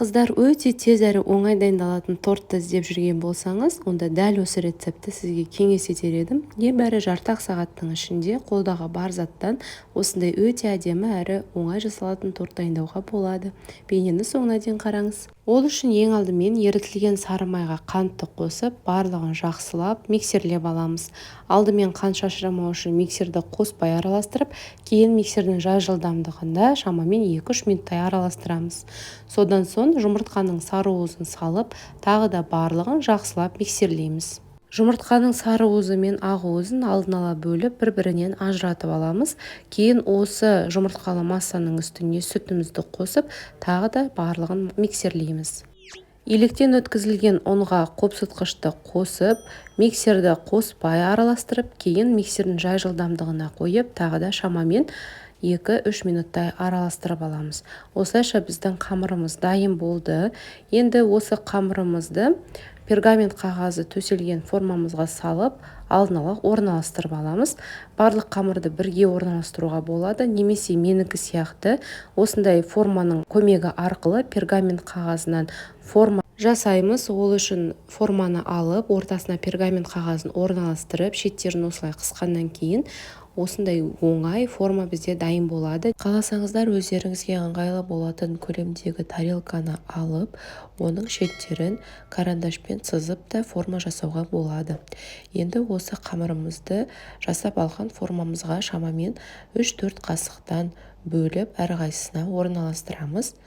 Қыздар, өте тез әрі оңай дайындалатын тортты іздеп жүрген болсаңыз, онда дәл осы рецептті сізге кеңес етер едім. Небәрі жарты-ақ сағаттың ішінде қолдағы бар заттан осындай өте әдемі әрі оңай жасалатын торт дайындауға болады. Бейнені соңына дейін қараңыз. Ол үшін ең алдымен ерітілген сары майға қантты қосып, барлығын жақсылап миксерлеп аламыз. Алдымен қант шашырамау үшін миксерді қоспай араластырып, кейін миксердің жай жылдамдығында шамамен 2-3 минуттай араластырамыз. Содан соң жұмыртқаның сары уызын салып, тағы да барлығын жақсылап миксерлейміз. Жұмыртқаның сары уызы мен ақ уызын алдын ала бөліп, бір-бірінен ажыратып аламыз. Кейін осы жұмыртқалы массаның үстіне сүтімізді қосып, тағы да барлығын миксерлейміз. Електен өткізілген ұнға қопсытқышты қосып, миксерді қоспай араластырып, кейін миксердің жай жылдамдығына қойып, тағы да шамамен 2-3 минуттай араластырып аламыз. Осылайша біздің қамырымыз дайын болды. Енді осы қамырымызды пергамент қағазы төселген формамызға салып, алдын ала орналастырып аламыз. Барлық қамырды бірге орналастыруға болады, немесе менікі сияқты осындай форманың көмегі арқылы пергамент қағазынан форма жасаймыз. Ол үшін форманы алып, ортасына пергамент қағазын орналастырып, шеттерін осылай қысқаннан кейін осындай оңай форма бізде дайын болады. Қаласаңыздар, өздеріңізге ыңғайлы болатын көлемдегі тарелканы алып, оның шеттерін карандашпен сызып та форма жасауға болады. Енді осы қамырымызды жасап алған формамызға шамамен 3-4 қасықтан бөліп, әрқайсысына орналастырамыз.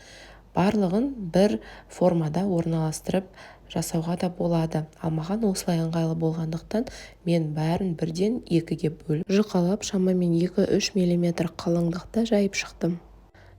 Барлығын бір формада орналастырып жасауға да болады. Ал маған осылай ыңғайлы болғандықтан, мен бәрін бірден екіге бөліп, жұқалап, шамамен 2-3 мм қалыңдықта жайып шықтым.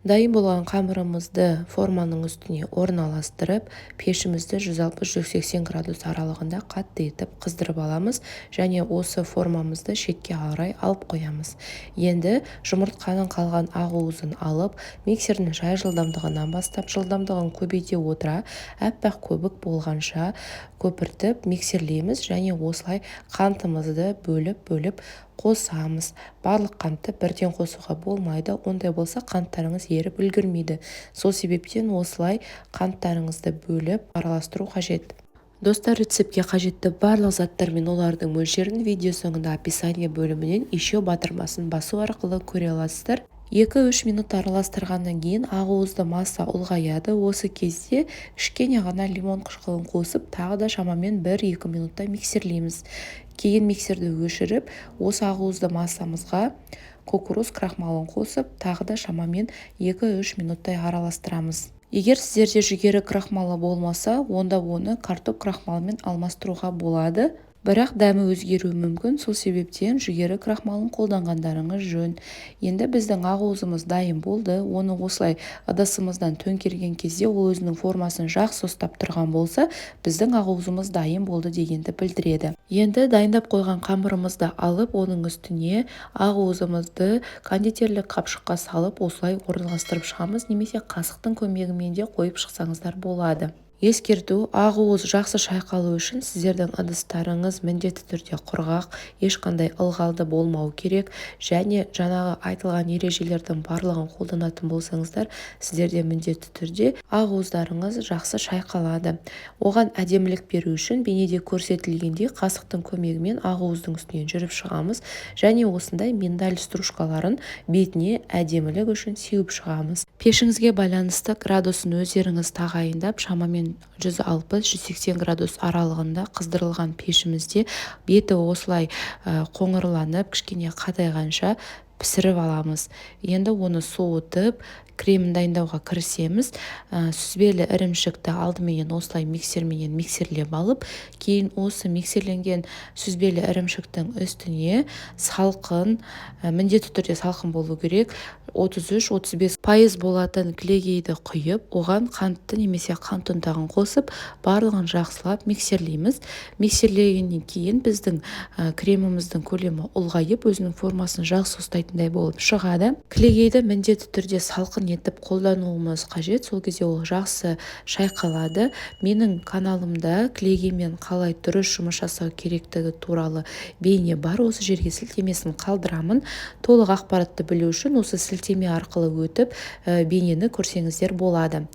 Дайын болған қамырымызды форманың үстіне орналастырып, пешімізді 160-180 градус аралығында қатты етіп қыздырып аламыз және осы формамызды шетке қарай алып қоямыз. Енді жұмыртқаның қалған ақ уызын алып, миксердің жай жылдамдығынан бастап, жылдамдығын көбейте отыра, аппақ көбік болғанша көпіртіп миксерлейміз және осылай қантымызды бөліп-бөліп қосамыз. Барлық қантты бірден қосуға болмайды, ондай болса, қанттарыңыз еріп үлгермейді. Сол себептен осылай қанттарыңызды бөліп араластыру қажет. Достар, рецептке қажетті барлық заттар мен олардың мөлшерін видео соңында описание бөлімінен «Еще» батырмасын басу арқылы көре аласыздар. 2-3 минут араластырғаннан кейін ақуызды масса ұлғаяды. Осы кезде кішкене ғана лимон қышқылын қосып, тағы да шамамен 1-2 минутта миксерлейміз. Кейін миксерді өшіріп, осы ақуызды массамызға кукуруз крахмалын қосып, тағы да шамамен 2-3 минуттай араластырамыз. Егер сіздерде жүгері крахмалы болмаса, онда оны картоп крахмалымен алмастыруға болады, бірақ дәмі өзгеруі мүмкін. Сол себептен жүгері крахмалын қолданғандарыңыз жөн. Енді біздің ақуызымыз дайын болды. Оны осылай ыдысымыздан төңкерген кезде ол өзінің формасын жақсы ұстап тұрған болса, біздің ақуызымыз дайын болды дегенді білдіреді. Енді дайындап қойған қамырымызды алып, оның үстіне ақуызымызды кондитерлік қапшыққа салып, осылай орналастырып шығамыз немесе қасықтың көмегімен де қойып шықсаңыздар болады. Ескерту: ақуыз жақсы шайқалу үшін сіздердің ыдыстарыңыз міндетті түрде құрғақ, ешқандай ылғалды болмау керек және жаңағы айтылған ережелердің барлығын қолданатын болсаңыздар, сіздерде міндетті түрде ақуыздарыңыз жақсы шайқалады. Оған әдемілік беру үшін бейнеде көрсетілгендей қасықтың көмегімен ақуыздың үстінен жүріп шығамыз және осындай миндаль стружкаларын бетіне әдемілік үшін сеуіп шығамыз. Пешіңізге байланысты градусын өздеріңіз тағайындап, шамамен 160-180 градус аралығында қыздырылған пешімізде беті осылай қоңырланып, кішкене қатайғанша пісіріп аламыз. Енді оны суытып, кремін дайындауға кірісеміз. Сүзбелі ірімшікті алдыменен осылай миксерменен миксерлеп алып, кейін осы миксерленген сүзбелі ірімшіктің үстіне салқын, міндетті түрде салқын болу керек, 33-35% болатын кілегейді құйып, оған қантты немесе қант ұнтағын қосып, барлығын жақсылап миксерлейміз. Миксерлегеннен кейін біздің креміміздің көлемі ұлғайып, өзінің формасын жақсы ұстайтын. алатындай болып шығады. Кілегейді міндетті түрде салқын етіп қолдануымыз қажет, сол кезде ол жақсы шайқалады. Менің каналымда кілегеймен қалай дұрыс жұмыс жасау керектігі туралы бейне бар, осы жерге сілтемесін қалдырамын. Толық ақпаратты білу үшін осы сілтеме арқылы өтіп, бейнені көрсеңіздер болады.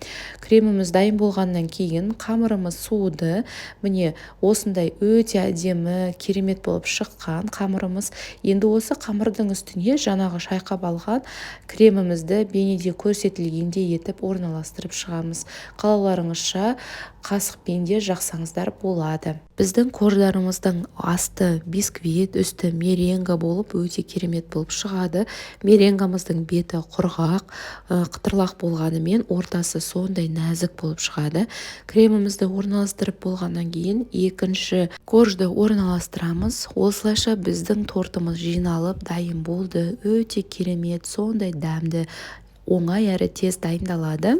Креміміз дайын болғаннан кейін қамырымыз суыды. Міне, осындай өте әдемі, керемет болып шыққан қамырымыз. Енді осы қамырдың үстіне жаңағы шайқап алған кремімізді бейнеде көрсетілгендей етіп орналастырып шығамыз. Қалауларыңызша қасықпен де жақсаңыздар болады. Біздің корждарымыздың асты бисквит, үсті меренга болып, өте керемет болып шығады. Меренгамыздың беті құрғақ, қытырлақ болғанымен, ортасы сондай нәзік болып шығады. Кремімізді орналастырып болғаннан кейін екінші коржды орналастырамыз. Осылайша біздің тортымыз жиналып дайын болды. Өте керемет, сондай дәмді, оңай әрі тез дайындалады.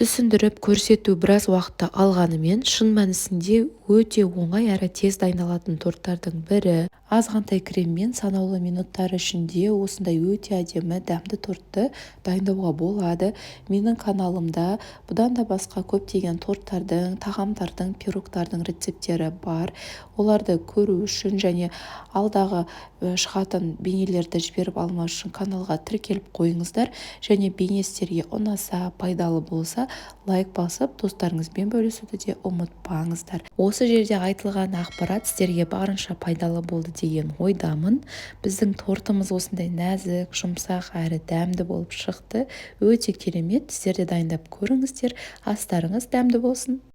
Түсіндіріп көрсету біраз уақытты алғанымен, шын мәнісінде өте оңай әрі тез дайындалатын торттардың бірі. Азғантай креммен санаулы минуттар ішінде осындай өте әдемі, дәмді тортты дайындауға болады. Менің каналымда бұдан да басқа көптеген торттардың, тағамдардың, пирогтардың рецепттері бар. Оларды көру үшін және алдағы шығатын бейнелерді жіберіп алмау үшін каналға тіркеліп қойыңыздар. Және бейне сіздерге ұнаса, пайдалы болса, лайк басып, достарыңызбен бөлісуді де ұмытпаңыздар. Осы жерде айтылған ақпарат сіздерге барынша пайдалы болды деген ойдамын. Біздің тортымыз осындай нәзік, жұмсақ әрі дәмді болып шықты. Өте керемет. Сіздер де дайындап көріңіздер. Астарыңыз дәмді болсын.